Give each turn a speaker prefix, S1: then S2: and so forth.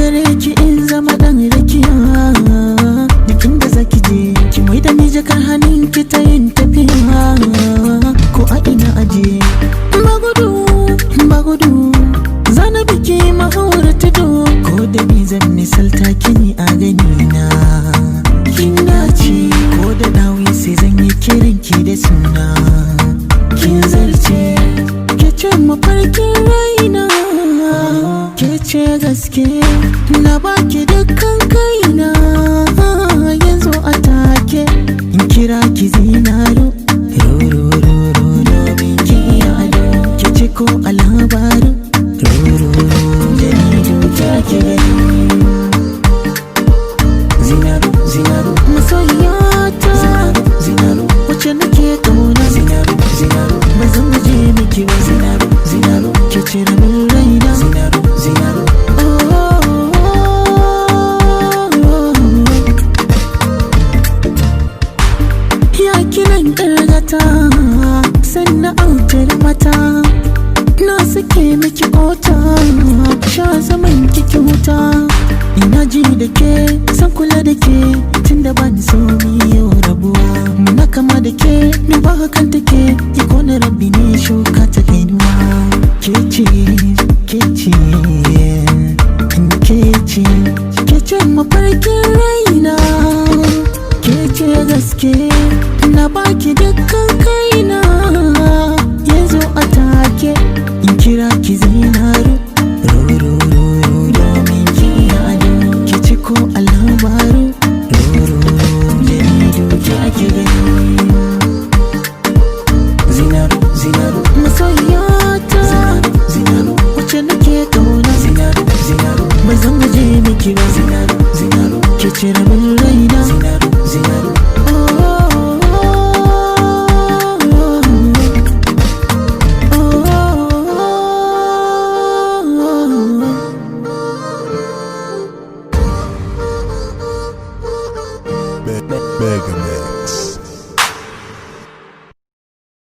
S1: Gare ki in zama dan rakiya. Duk inda zaki je, ki mai da ni jakar hannun ki ta yin tafiya. Ko a ina aje. Ba gudu, ba gudu, zana biki mahawar tudu. Ko da ni zan misalta ki ne a gani na. Kin dace, ko da dawi sai zan yi kiran ki da suna. Kin zarce, ke ce mafarkin raina. Ke ce gaske, na baki dukkan kaina. Yanzu a take, in kira ki zinaru. Ro ro ro ro domin ki ado. Ke ce ko a labaru. Ro ro ro jaridu ta ki gani. Zinaru, zinaru, masoyiyata. Zinaru, zinaru, wacce nake kauna. Zinaru, zinaru, ba zan guje miki ba. Zinaru, zinaru, ke cire min raina. Zinaru, zinaru, oh, oh, oh, oh. Ya kiran ƙargata, sannan autar mata. Na sake miki ota, sha zaman kiki huta. Ina ji da ke, san kula da ke, tunda ba ni so